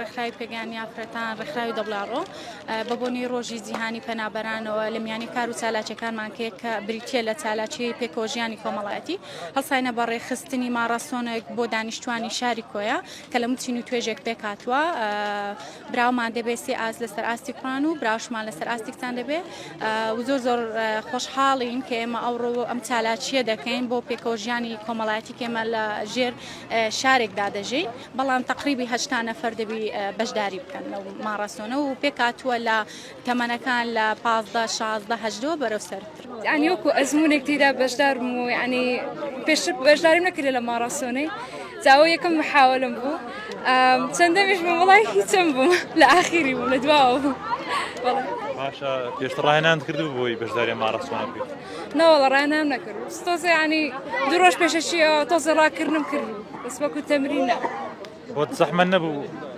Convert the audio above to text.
ڕێکخراوی پێگەیاندنی ئافرەتان، ڕێکخراوی دەبڵاڕۆ بە بۆنەی ڕۆژی جیهانی پەنابەرانەوە لە میانی کار و چالاکیەکانمان کە کە بریتیە لە چالاکی پێکەوە ژیانی کۆمەڵایەتی هەڵساینە بە ڕێکخستنی ماڕاسۆنێک بۆ دانیشتوانی شاری کۆیە کە لە چین و توێژێک پێکهاتووە براومان دەبێت سێ ئاست لەسەر ئاستی کوڕان و براوشمان لەسەر ئاستی کچان دەبێت و زۆر زۆر خۆشحاڵین کە ئێمە ئەوڕۆ ئەم چالاکیە دەکەین بۆ پێکەوە ژیانی کۆمەڵایەتی کە ئێمە لە ژێر شارێکدا دەژین بەڵام تەقریبی 80 نەفەر دەبی بەشداری بکەن لەو ماڕاسۆنە و پێکهاتووە لە تەمەنەکان لە 15 16 هەژدەوە بەرەو سەرتر. یعنی وەکو ئەزمونێک تێدا بەشدار بووم و یعنی پێشتر بەشداریم نەکرد لە ماڕاسۆنەی جاوە یەکەم محاولم بوو چەندەمیش بووم وڵی هیچم بووم لە ئاخیری بووم لە دواوە بووم باشە پێشتر ڕاهێنانت کردو بۆی بەشداری ماڕاسۆنە بکەیت نەوەڵە ڕاهێنانم نەکرد تۆزێ ینی دوو ڕۆژ پێشەشیەوە تۆزێ ڕاکردنم کرد بەس وەکو تەمرین نا بۆت زەحمەت نەبوو؟